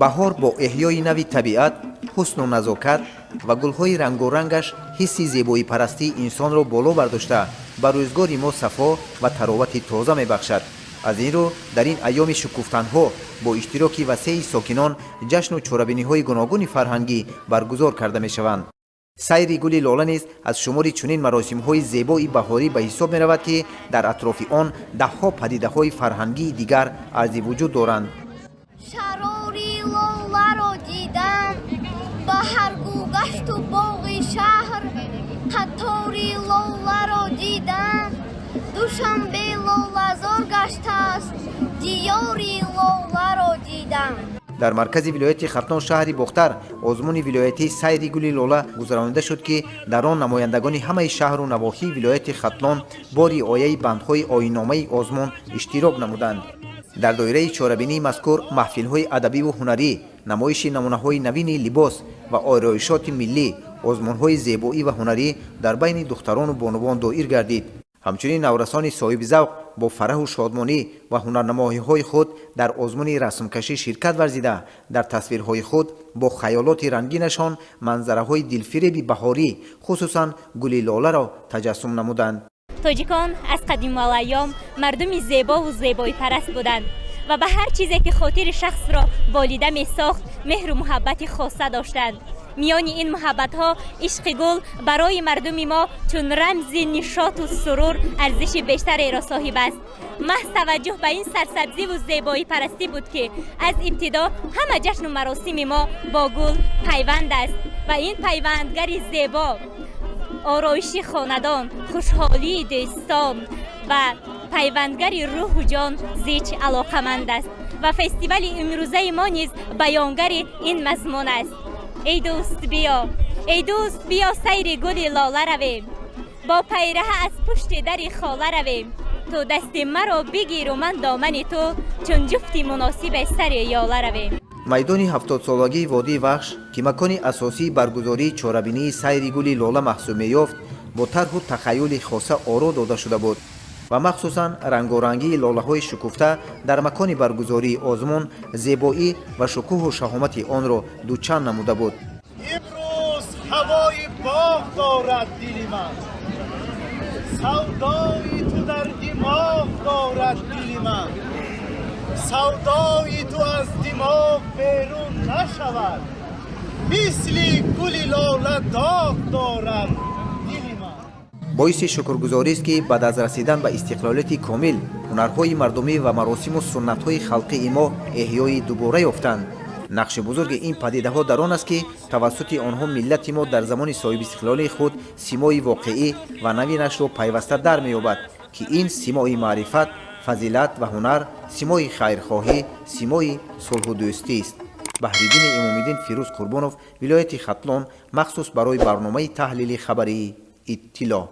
Баҳор бо эҳёи нави табиат, ҳусну назокат ва гулҳои рангорангаш ҳисси зебоипарастии инсонро боло бардошта, ба рӯзгори мо сафо ва таровати тоза мебахшад. Аз ин рӯ дар ин айёми шукуфтанҳо бо иштироки васеи сокинон ҷашну чорабиниҳои гуногуни фарҳангӣ баргузор карда мешаванд. Сайри гули лола низ аз шумори чунин маросимҳои зебои баҳорӣ ба ҳисоб меравад, ки дар атрофи он даҳҳо падидаҳои фарҳангии дигар арзи вуҷуд доранд. Шарори лоларо дидам ба ҳар гулгашту боғи шаҳр, қатори лоларо дидам. Душанбе лолазор гаштааст, диёри лоларо дидам. Дар маркази вилояти Хатлон, шаҳри Бохтар, озмуни вилоятии сайри гули лола гузаронида шуд, ки дар он намояндагони ҳамаи шаҳру навоҳии вилояти Хатлон бо риояи бандҳои оинномаи озмун иштирок намуданд. Дар доираи чорабинии мазкур маҳфилҳои адабиву ҳунарӣ, намоиши намунаҳои навини либос ва ороишоти миллӣ, озмунҳои зебоӣ ва ҳунарӣ дар байни духтарону бонувон доир гардид. Ҳамчунин наврасони соҳиби завқ бо фараҳу шодмонӣ ва ҳунарнамоиҳои худ дар озмуни расмкашӣ ширкат варзида, дар тасвирҳои худ бо хаёлоти рангинашон манзараҳои дилфиреби баҳорӣ, хусусан гули лоларо таҷассум намуданд. Тоҷикон аз қадимулайём мардуми зебову зебоипараст буданд ва ба ҳар чизе, ки хотири шахсро болида месохт, меҳру муҳаббати хоса доштанд. Миёни ин муҳаббатҳо ишқи гул барои мардуми мо чун рамзи нишоту сурур арзиши бештареро соҳиб аст. Маҳз таваҷҷӯҳ ба ин сарсабзиву зебоипарастӣ буд, ки аз ибтидо ҳама ҷашну маросими мо бо гул пайванд аст ва ин пайвандгари зебо ороиши хонадон, хушҳолии дӯстон ва пайвандгари рӯҳу ҷон зич алоқаманд аст. Ва фестивали имрӯзаи мо низ баёнгари ин мазмун аст. Эй дӯст, биё, эй дӯст, биё, сайри гули лола равем, бо пайраҳа аз пушти дари хола равем. Ту дасти маро бигиру ман домани ту, чун ҷуфти муносибе сари ёла равем. Майдони 70-солагии водии Вахш, ки макони асосии баргузории чорабинии сайри гули лола маҳсуб меёфт, бо тарҳу тахаюли хоса оро дода шуда буд ва махсусан рангорангии лолаҳои шукуфта дар макони баргузории озмун зебоӣ ва шукӯҳу шаҳомати онро дучанд намуда буд. Имрӯз ҳавои боғ дорад дили ман, савдои ту дар димоғ дорад дили ман. Савдои ту аз димоғ берун нашавад, мисли гули лола доғ дорад дили ман. Боиси шукргузорист, ки баъд аз расидан ба истиқлолияти комил ҳунарҳои мардумӣ ва маросиму суннатҳои халқии мо эҳёи дубора ёфтанд. Нақши бузурги ин падидаҳо дар он аст, ки тавассути онҳо миллати мо дар замони соҳибистиқлолии худ симои воқеӣ ва навинашро пайваста дар меёбад, ки ин симои маърифат, фазилат ва ҳунар, симои хайрхоҳӣ, симои сулҳу дӯстист. Баҳриддини Имомиддин, Фирӯз Қурбонов, вилояти Хатлон, махсус барои барномаи таҳлили хабарии Иттилоъ.